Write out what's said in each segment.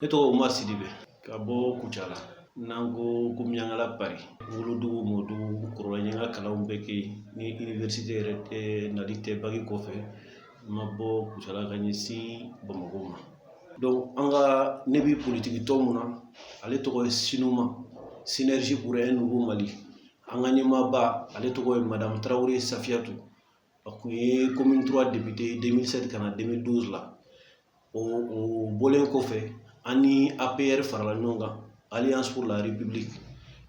Ne tɔgɔ Umar Sidibe ka bɔ Kucala. N'an ko ko Miyankala Pari, wolodugu, mɔdugu, kɔrɔla, n ye n ka kalanw bɛɛ kɛ yen. Ni université yɛrɛ nali tɛ, bac kɔfɛ n ma bɔ Kucala ka ɲɛsin Bamakɔ ma. Donc an ka ne bɛ politiki tɔn mun na, ale tɔgɔ ye SYNUMA, Synergie pour un nouveau Mali. An ka ɲɛmaaba, ale tɔgɔ ye Madame Tarawele Safiyatu. A kun ye commune 3 député 2007 ka na 2012 la. O bɔlen kɔfɛ, an ni APR farala ɲɔgɔn kan, Alliance pour la République.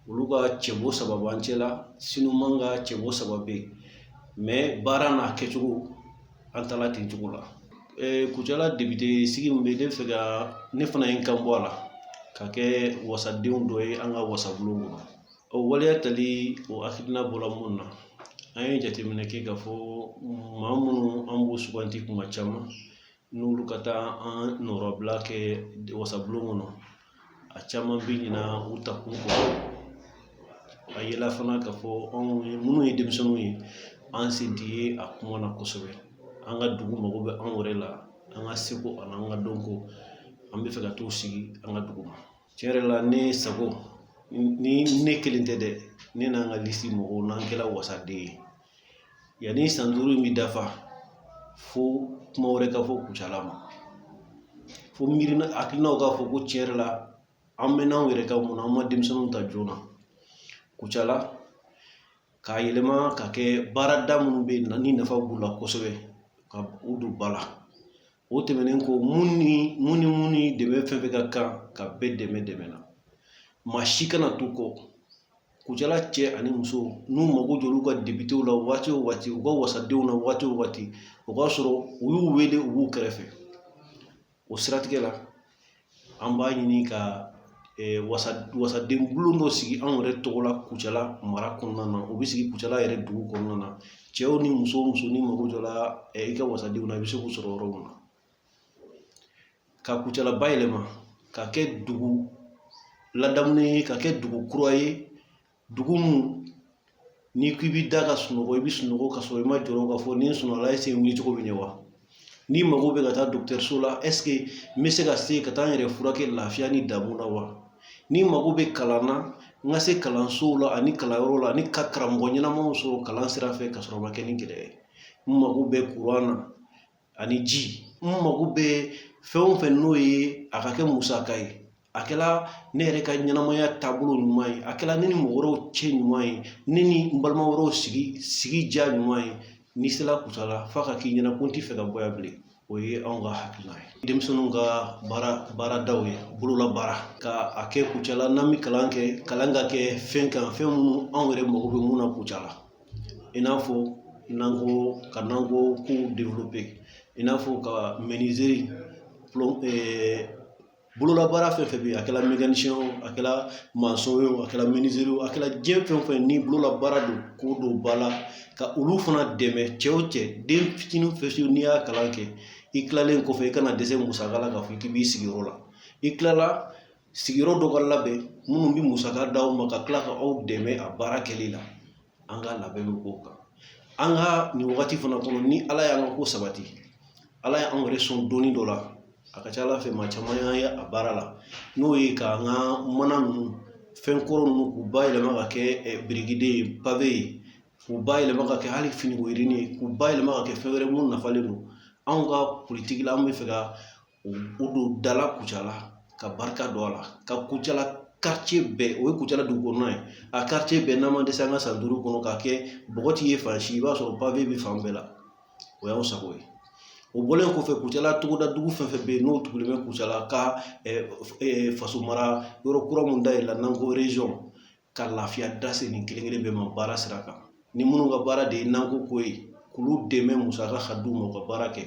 Olu ka cɛbɔ saba b'an cɛ la, SYNUMA ka cɛbɔ saba bɛ yen. Mais baara n'a kɛcogo, an taala ten cogo la. Kucala député sigi min bɛ ne fɛ, ka ne fana ye n kan bɔ a la ka kɛ wasadenw dɔ ye an ka wasabulon kɔnɔ. O waleya tali, o hakilina bɔra mun na? An ye jateminɛ kɛ k'a fɔ maa minnu an b'u suganti kuma caman, n'olu ka taa an nɔrɔbila kɛ wasabulon kɔnɔ, a caman bɛ ɲina u ta kun kɔ. A yela fana k'a fɔ anw ye minnu ye denmisɛnninw ye, an sen tɛ ye a kuma na kosɛbɛ. An ka dugu mago bɛ anw yɛrɛ la, an ka seko ani an ka dɔnko. An bɛ fɛ ka t'o sigi an ka dugu ma. Tiɲɛ yɛrɛ la, ne sago ni ne kelen tɛ dɛ, ne n'an ka liste mɔgɔw, n'an kɛra wasaden ye, yanni san 5 in bɛ dafa, fo kuma wɛrɛ ka fɔ Kucala ma, fo miirina hakilinaw k'a fɔ ko tiɲɛ yɛrɛ la, an bɛ n'anw yɛrɛ ka mun na, an ma denmisɛnninw ta joona Kucala k'a yɛlɛma ka kɛ baarada minnu bɛ yen ni nafa b'u la kosɛbɛ, ka u don ba la. O tɛmɛnen kɔ, mun ni mun ni mun ni dɛmɛ fɛn fɛn ka kan ka bɛɛ dɛmɛ, dɛmɛ na, maa si kana to kɔ. Kucala cɛ ani muso, n'u mago jɔr'u ka députéw la waati o waati, u ka wasadenw na waati o waati, o k'a sɔrɔ u y'u wele, u b'u kɛrɛfɛ. O siratigɛ la, an b'a ɲini ka wasaden bulon dɔ sigi anw yɛrɛ tɔgɔ la Kucala mara kɔnɔna na. O bɛ sigi Kucala yɛrɛ dugu kɔnɔna na. Cɛw ni muso, muso ni mago jɔra i ka wasadenw na, i bɛ se k'u sɔrɔ yɔrɔ min na, ka Kucala bayɛlɛma ka kɛ dugu ladamunen ye, ka kɛ dugu kura ye, dugu mun n'i ko i b'i da ka sunɔgɔ, i bɛ sunɔgɔ ka sɔrɔ i ma jɔrɔ k'a fɔ ni n sunɔgɔla, est ce que wuli cogo bɛ ɲɛ wa? N'i mago bɛ ka taa dɔgɔtɔrɔso la, est ce que n bɛ se ka se ka taa n yɛrɛ furakɛ lafiya ni damu na wa? N'i mago bɛ kalan na, n ka se kalansow la ani kalanyɔrɔ la, ani ka karamɔgɔ ɲɛnamaw sɔrɔ kalan sira fɛ ka sɔrɔ a ma kɛ ni gɛlɛya ye. N mago bɛ kuran na ani ji. N mago bɛ fɛn o fɛn, n'o ye a ka kɛ musaka ye, a kɛla ne yɛrɛ ka ɲɛnamaya taabolo ɲuman ye, a kɛla ne ni mɔgɔ wɛrɛw cɛ ɲuman ye, ne ni n balima wɛrɛw sigi diya ɲuman ye. N'i sera Kucala, f'a ka k'i ɲɛna ko n t'i fɛ ka bɔ yan bilen. O ye anw ka hakilina ye. Denmisɛnninw ka baaradaw ye bolola baara ka a kɛ Kucala, n'an bɛ kalan kɛ, kalan ka kɛ fɛn kan, fɛn minnu anw yɛrɛ mago bɛ mun na Kucala, i n'a fɔ n'an ko ka n'an ko k'u développer, i n'a fɔ ka menuiserie, bololabaara fɛn fɛn bɛ yen, a kɛra mécanicien o, a kɛra maçon ye o, a kɛra menuisier o, a kɛra diɲɛ fɛn o fɛn ni bololabaara don, k'o don ba la, ka olu fana dɛmɛ. Cɛ o cɛ, den fitinin fɛn fɛn, n'i y'a kalan kɛ, i tilalen kɔfɛ, i kana dɛsɛ musaka la k'a fɔ k'i b'i sigiyɔrɔ la. I tilala, sigiyɔrɔ dɔ ka labɛn minnu bɛ musaka d'aw ma, ka tila ka aw dɛmɛ a baara kɛli la. An ka labɛn bɛ k'o kan. An ka nin wagati fana kɔnɔ, ni Ala y'an ka ko sabati, Ala y'an yɛrɛ sɔn donni dɔ la, a ka ca Ala fɛ, maa caman y'an ye a baara la, n'o ye k'an ka mana ninnu, fɛn kɔrɔ ninnu, k'u bayɛlɛma ka kɛ birikiden ye, pavé ye, k'u bayɛlɛma ka kɛ hali finiko yirini ye, k'u bayɛlɛma ka kɛ fɛn wɛrɛ mun nafalen don anw ka politiki la. An bɛ fɛ ka o don da la Kucala, ka barika don a la, ka Kucala quartier bɛɛ, o ye Kucala dugu kɔnɔna ye, a quartier bɛɛ, n'an ma dɛsɛ an ka san 5 kɔnɔ, k'a kɛ bɔgɔ ti ye fan si, i b'a sɔrɔ pavé bɛ fan bɛɛ la. O y'anw sago ye. O bɔlen kɔfɛ, Kucala togoda dugu fɛn fɛn bɛ yen, n'o tugulen bɛ Kucala ka faso mara yɔrɔ kura mun dayɛlɛ, n'an ko région, ka lafiya da se nin kelen kelen bɛɛ ma baara sira kan. Ni minnu ka baara de ye nanko ko ye, k'olu dɛmɛ musaka ka d'u ma u ka baara kɛ.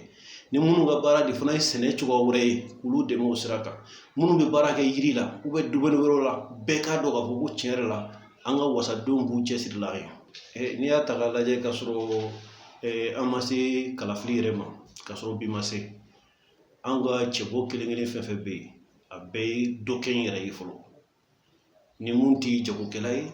Ni minnu ka baara de fana ye sɛnɛ cogoya wɛrɛ ye, k'olu dɛmɛ o sira kan. Minnu bɛ baara kɛ yiri la, u bɛ domaine wɛrɛw la, bɛɛ k'a dɔn k'a fɔ ko tiɲɛ yɛrɛ la, an ka wasadenw b'u cɛsiri la ye. N'i y'a ta k'a lajɛ, k'a sɔrɔ an ma se kalafili yɛrɛ ma, k'a sɔrɔ bi ma se, an ka cɛbɔ kelen kelen fɛn fɛn bɛ yen, a bɛɛ ye dɔ kɛ n yɛrɛ ye fɔlɔ. Ni mun tɛ jagokɛla ye,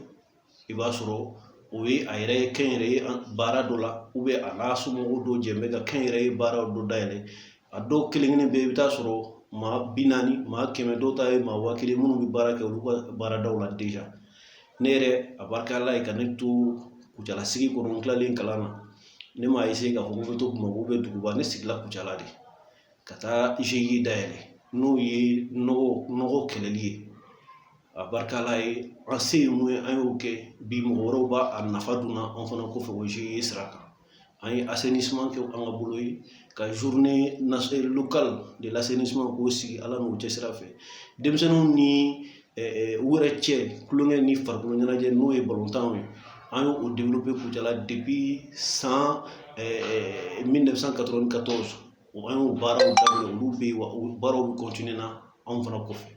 i b'a sɔrɔ o ye a yɛrɛ ye kɛnyɛrɛye baara dɔ la, a n'a somɔgɔw dɔ jɛn bɛ ka kɛnyɛrɛye baara dɔ dayɛlɛ. A dɔw kelen kelen bɛ yen, i bɛ taa sɔrɔ Maa 40, maa 100, dɔw ta ye maa 1000 minnu bɛ baara kɛ olu ka baaradaw la déjà. Ne yɛrɛ, a barika Ala ye ka ne to Kucala sigi kɔnɔ, n tilalen kalan na, ne m'a essayer k'a fɔ ko n bɛ to Bamakɔ bɛ duguba. Ne sigila Kucala de ka taa GIE dayɛlɛ, n'o ye nɔgɔ kɛlɛli ye. A barika Ala ye, an se ye mun ye, an y'o kɛ. Bi mɔgɔ wɛrɛw b'a a nafa dun na an fana kɔfɛ o GIE sira kan. An ye assainissement kɛ an ka bolo ye, ka journée locale de l'assainissement k'o sigi Ala n'u cɛsira fɛ. Denmisɛnninw ni u yɛrɛ cɛ tulonkɛ ni farikolo ɲɛnajɛ, n'o ye balontanw ye, an y'o développé Kucala depuis san 1994. An y'o baaraw daminɛ, olu bɛ yen, wa o baaraw bɛ continuer na anw fana kɔfɛ.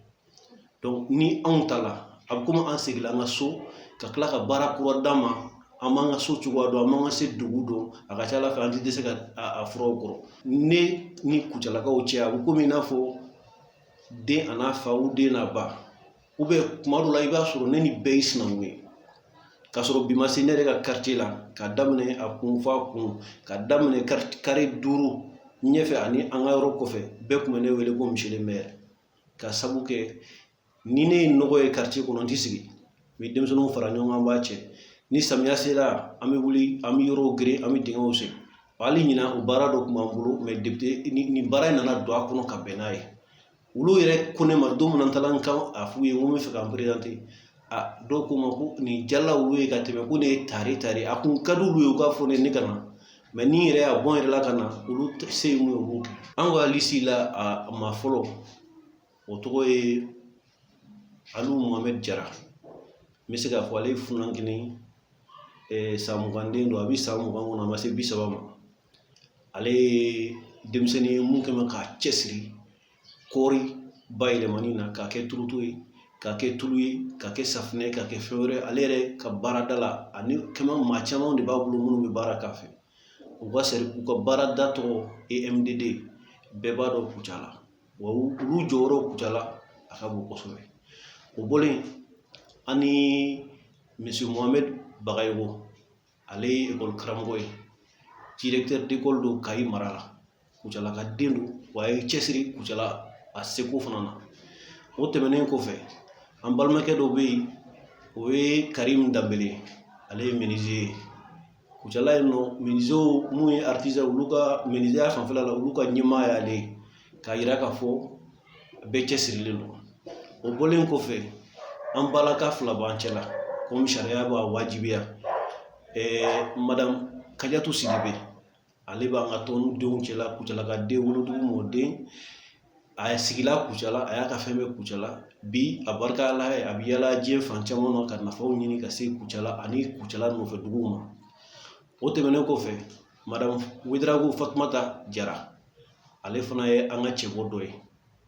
Donc ni anw ta la, a bɛ komi an seginna an ka so ka tila ka baara kura d'an ma. An b'an ka so cogoya dɔn, an b'an ka se dugu dɔn. A ka ca Ala fɛ, an tɛ dɛsɛ ka a furaw kɔrɔ. Ne ni Kucalakaw cɛ, a bɛ komi i n'a fɔ den a n'a fa, u den n'a ba. U bɛ kuma dɔ la, i b'a sɔrɔ ne ni bɛɛ ye sinankun ye, k'a sɔrɔ bi ma se ne yɛrɛ ka quartier la, ka daminɛ a kun f'a kun, ka daminɛ carré 5 ɲɛfɛ ani an ka yɔrɔ kɔfɛ, bɛɛ tun bɛ ne wele ko monsieur le maire, ka sabu kɛ ni ne ye nɔgɔ ye quartier kɔnɔ, n ti sigi, n bɛ denmisɛnninw fara ɲɔgɔn kan, an b'a cɛ. Ni samiya sera, an bɛ wuli, an bɛ yɔrɔw geren, an bɛ dingɛw sen. Hali ɲinan, o baara dɔ tun b'an bolo, mais député nin baara in nana don a kɔnɔ ka bɛn n'a ye. Olu yɛrɛ ko ne ma don min na, n taara n kan a f'u ye n ko n bɛ fɛ k'an présenter, a dɔw ko n ma ko nin jala olu ye ka tɛmɛ, ko ne ye tare tare. A kun ka di olu ye u k'a fɔ ne ka na, mais ni yɛrɛ y'a bɔ n yɛrɛ la ka na, olu se ye mun ye, u b'o kɛ. An ka liste la, a maa fɔlɔ, o tɔgɔ ye Alu Mohamed Jara. N bɛ se k'a fɔ ale ye funankɛnin ye, san 20 den don, a bɛ san 20 kɔnɔ, a ma se 30 ma. Ale ye denmisɛnnin ye mun kɛ k'a cɛsiri kɔɔri bayɛlɛmani na, k'a kɛ turuto ye, k'a kɛ tulu ye, k'a kɛ safunɛ ye, k'a kɛ fɛn wɛrɛ. Ale yɛrɛ ka baarada la, ani kɛmɛ maa caman de b'a bolo minnu bɛ baara k'a fɛ. U ka seri, u ka baarada tɔgɔ EMDD, bɛɛ b'a dɔn Kucala, wa olu jɔyɔrɔ Kucala a ka bon kosɛbɛ. O bɔlen, ani monsieur Mohamed Bagayogo, ale ye ekɔli karamɔgɔ ye, directeur d'école don Kayi mara la. Kucala ka den don, wa a ye cɛsiri Kucala a seko fana na. O tɛmɛnen kɔfɛ, an balimakɛ dɔ bɛ yen, o ye Karim Danbele, ale ye menuisier ye Kucala yen nɔ. Menuisier mun ye artisan, olu ka menuisier fanfɛla la, olu ka ɲɛmaa y'ale ye, k'a yira k'a fɔ bɛɛ cɛsirilen don. O bɔlen kɔfɛ, an balaka fila b'an cɛ la, komi sariya b'a wajibiya. Madame Kajatu Sidibe, ale b'an ka tɔndenw cɛla, Kucala ka den, wolodugu mɔden, a sigila Kucala, a y'a ka fɛn bɛɛ Kucala. Bi a barika Ala ye, a bɛ yala diɲɛ fan caman na ka nafaw ɲini ka se Kucala ani Kucala nɔfɛ duguw ma. O tɛmɛnen kɔfɛ, madame Wedarago Fatumata Jara, ale fana ye an ka cɛbɔ dɔ ye,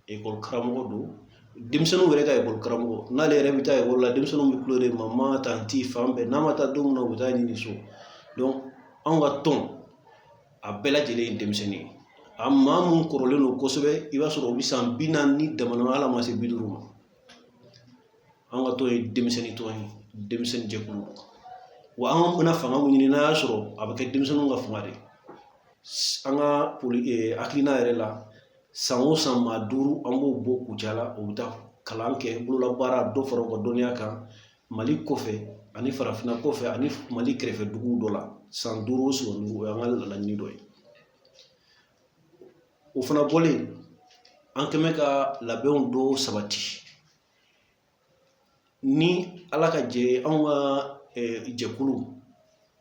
ekɔli karamɔgɔ don, denmisɛnninw yɛrɛ ka ekɔli karamɔgɔ. N'ale yɛrɛ bɛ taa ekɔli la, denmisɛnninw bɛ kulo de mama tantie fan bɛɛ. N'a ma taa don min na, u bɛ taa ɲini so. Donc anw ka tɔn a bɛɛ lajɛlen ye denmisɛnnin ye. A maa mun kɔrɔlen don kosɛbɛ, i b'a sɔrɔ o bɛ san 40 dama dama, hali a ma se 50 ma. An ka tɔn ye denmisɛnnin tɔn ye, denmisɛnnin jɛkulu. Wa an bɛna fanga mun ɲini, n'a y'a sɔrɔ a bɛ kɛ denmisɛnninw ka fanga de ye. An ka poli hakilina yɛrɛ la, san o san maa 5 an b'o bɔ Kucala, o bɛ taa kalan kɛ bololabaara, dɔ fara u ka dɔnniya kan, Mali kɔfɛ ani farafinna kɔfɛ ani Mali kɛrɛfɛ duguw dɔ la, san 5 o san 5. O y'an ka laɲini dɔ ye. O fana bɔlen, an kɛmɛ ka labɛnw dɔw sabati ni Ala ka jɛ ye. Anw ka jɛkulu,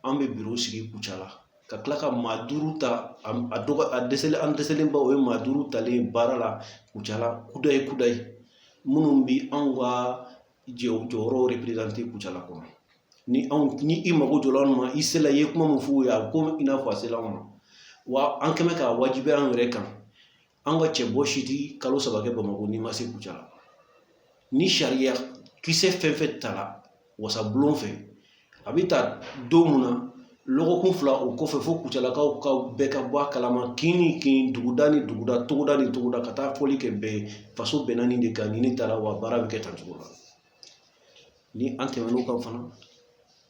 an bɛ biro sigi Kucala ka tila ka maa 5 ta. A dɔgɔ, a dɛsɛlen, an dɛsɛlenba, o ye maa 5 talen baara la Kucala kudayi kudayi, minnu bi anw ka jɔyɔrɔ représenter Kucala kɔnɔ. Ni anw ni i mago jɔra anw ma, i sela, i ye kuma min f'u ye, a bɛ komi i n'a fɔ a sela anw ma. Wa an kɛmɛ k'a wajibiya an yɛrɛ kan, an ka cɛbɔ si ti kalo 3 kɛ Bamakɔ n'i ma se Kucala. Ni sariya kisɛ fɛn fɛn tala wasabulon fɛ, a bɛ ta don mun na, lɔgɔkun 2 o kɔfɛ, fo Kucalakaw ka bɛɛ ka bɔ a kalama, kin ni kin, duguda ni duguda, togoda ni togoda, ka taa fɔli kɛ bɛɛ ye: faso bɛnna nin de kan, nin ne taara, wa baara bɛ kɛ tan cogo la. Ni an tɛmɛn'o kan fana,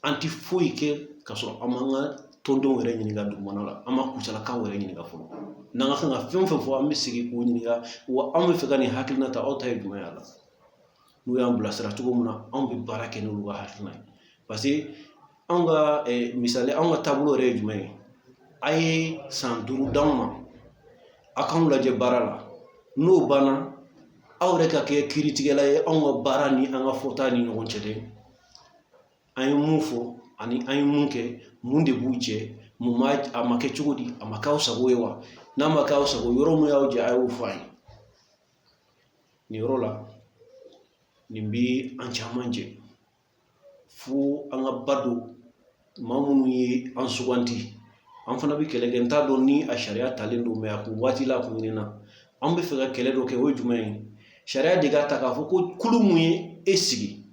an ti foyi kɛ ka sɔrɔ an m'an ka tɔndenw yɛrɛ ɲininka dugumana la, an ma Kucalakaw yɛrɛ ɲininka fɔlɔ. N'an ka kan ka fɛn o fɛn fɔ, an bɛ segin k'u ɲininka: wa anw bɛ fɛ ka nin hakilina ta, aw ta ye jumɛn ye a la? N'u y'an bilasira cogo min na, anw bɛ baara kɛ n'olu ka hakilina ye. Parce que anw ka misali, anw ka taabolo yɛrɛ ye jumɛn ye? A ye san 5 d'anw ma, a k'anw lajɛ baara la. N'o banna, aw yɛrɛ ka kɛ kiiritigɛla ye anw ka baara ni an ka fɔta ni ɲɔgɔn cɛ dɛ. An ye mun fɔ ani an ye mun kɛ, mun de b'u cɛ? Mun ma a ma kɛ cogo di? A ma k'aw sago ye wa? N'a ma k'aw sago, yɔrɔ mun y'aw jɛ, a y'o fɔ an ye. Nin yɔrɔ la, nin bi an caman jɛ fo an ka ba don maa minnu ye an suganti. An fana bɛ kɛlɛ kɛ. N t'a dɔn ni a sariya talen don, a kun waati la, a kun ɲinina. An bɛ fɛ ka kɛlɛ dɔ kɛ, o ye jumɛn ye? Sariya de ka ta k'a fɔ ko kulu mun ye e sigi,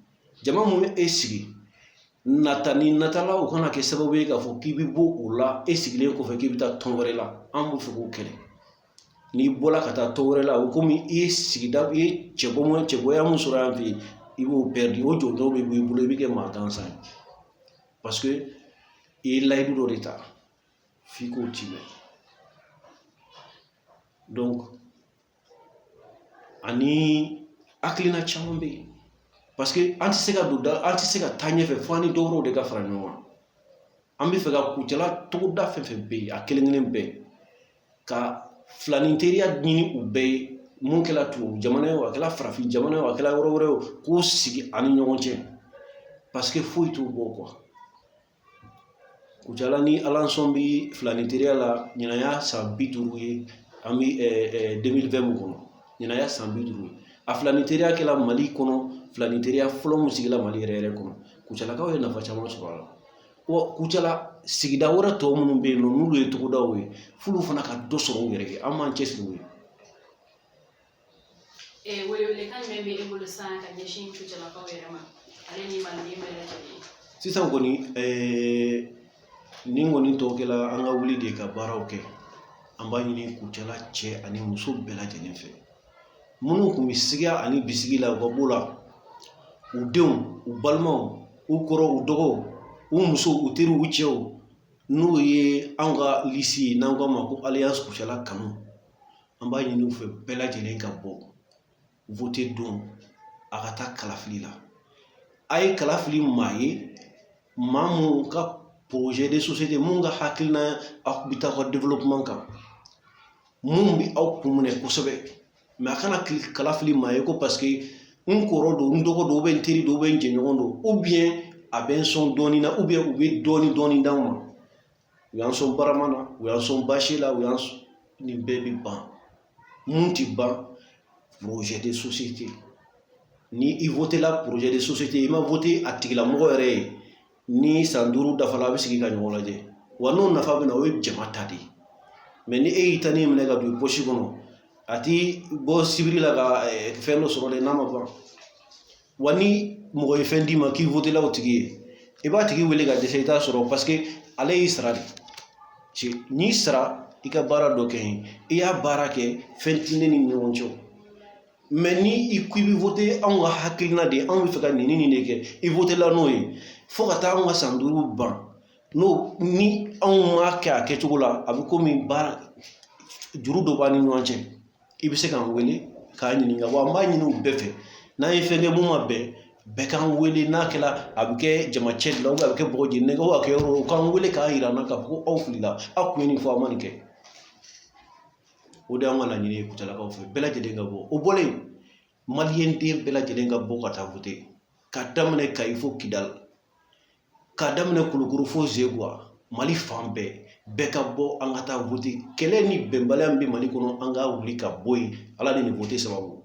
jama mun ye e sigi, nata ni natala, o kana kɛ sababu ye k'a fɔ k'i bɛ bɔ o la, e sigilen kɔfɛ, k'i bɛ taa tɔn wɛrɛ la. An b'o fɛ k'o kɛlɛ. N'i bɔra ka taa tɔn wɛrɛ la, o komi i ye sigida, i ye cɛbɔ, cɛbɔya mun sɔrɔ yan fɛ yen, i b'o pɛridi, o jɔnjɔn bɛ bɔ i bolo, i bɛ kɛ maa gansan ye, parce que i ye layidu dɔ de ta f'i k'o timɛ. Donc ani hakilina caman bɛ yen, parce que an tɛ se ka don da, an tɛ se ka taa ɲɛfɛ fo an ni dɔ wɛrɛw de ka fara ɲɔgɔn kan. An bɛ fɛ ka Kucala togoda fɛn fɛn bɛ yen, a kelen kelen bɛɛ ka filanin teriya ɲini u bɛɛ ye. Mun kɛra tubabu jamana ye o, a kɛra farafin jamana ye o, a kɛra yɔrɔ wɛrɛ ye o, k'o sigi an ni ɲɔgɔn cɛ, parce que foyi t'u bɔ. Kucala ni Alençon bi filanin teriya la. Ɲinan y'a san 50 ye, an bɛ 2020 mun kɔnɔ, ɲinan y'a san 50 ye. A filanin teriya kɛla Mali kɔnɔ, filanin teriya fɔlɔ mun sigila Mali yɛrɛ yɛrɛ kɔnɔ. Kucalakaw ye nafa caman sɔrɔ a la. Wa Kucala sigida wɛrɛ tɔ minnu bɛ yen nɔ, n'olu ye togodaw ye, f'olu fana ka dɔ sɔrɔ u yɛrɛ ye. An b'an cɛsiri u ye. Welewelekan jumɛn bɛ e bolo sisan ka ɲɛsin Kucalakaw yɛrɛ ma, ale ni Maliden bɛɛ lajɛlen? Sisan kɔni, nin kɔni tɔ kɛla an ka wuli de ka baaraw kɛ. An b'a ɲini Kucala cɛ ani muso bɛɛ lajɛlen fɛ, minnu kun bɛ siga ani bisigi la, u ka b'o la. U denw, u balimaw, u kɔrɔ, u dɔgɔw, u musow, u teriw, u cɛw, n'o ye anw ka liste ye, n'an k'a ma ko Alliance Kucala Kanu, an b'a ɲini u fɛ bɛɛ lajɛlen ka bɔ vote don, a ka taa kalafili la. A ye kalafili maa ye, maa mun ka projet de société, mun ka hakilina aw bɛ taa ka développement kan, mun bɛ aw kun minɛ kosɛbɛ. A kana kalafili maa ye ko parce que n kɔrɔ don, n dɔgɔ don, n teri don, n jɛɲɔgɔn don, a bɛ n sɔn dɔɔnin na, u bɛ dɔɔnin dɔɔnin d'anw ma, u y'an sɔn barama na, u y'an sɔn basi la, u y'an nin bɛɛ bɛ ban. Mun ti ban? Projet de société. Ni i voté la projet de société, i ma voté a tigilamɔgɔ yɛrɛ ye, ni san 5 dafala, a bɛ sigi ka ɲɔgɔn lajɛ. Wa n'o nafa bɛ na, o ye jama ta de ye. Ni e y'i ta ni minɛ ka don i poche kɔnɔ, a ti bɔ sibiri la ka fɛn dɔ sɔrɔ dɛ, n'a ma ban. Wa ni mɔgɔ ye fɛn d'i ma k'i voté la o tigi ye, i b'a tigi wele ka dɛsɛ, i t'a sɔrɔ, parce que ale y'i sara de. N'i sara i ka baara dɔ kɛ yen, i y'a baara kɛ, fɛn ti ne ni ɲɔgɔn cɛ. Ni i ko i bɛ voté anw ka hakilina de ye, anw bɛ fɛ ka nin ni nin de kɛ, i voté la n'o ye, fo ka taa anw ka san 5 ban, n'o ni anw m'a kɛ a kɛcogo la, a bɛ komi baara juru dɔ b'an ni ɲɔgɔn cɛ. I bɛ se k'an wele k'an ɲininka. Wa an b'a ɲini u bɛɛ fɛ, n'an ye fɛn kɛ mun ma bɛn, bɛɛ k'an wele. N'a kɛra a bɛ kɛ jama cɛ de la, a bɛ kɛ bɔgɔ jeni a kɛ yɔrɔ, u k'an wele k'a yira an na k'a fɔ ko aw filila, aw kun ye nin fɔ, aw ma nin kɛ. O de y'an ka laɲini ye Kucalakaw fɛ, bɛɛ lajɛlen ka bɔ. O bɔlen, Maliyɛn den bɛɛ lajɛlen ka bɔ ka taa voter, ka daminɛ Kayi fo Kidali, k'a daminɛ Kulukoro fo Zeguwa, Mali fan bɛɛ, bɛɛ ka bɔ, an ka taa voter. Kɛlɛ ni bɛnbaliya min bɛ Mali kɔnɔ, an ka wuli ka bɔ yen, Ala ni nin vote sababu.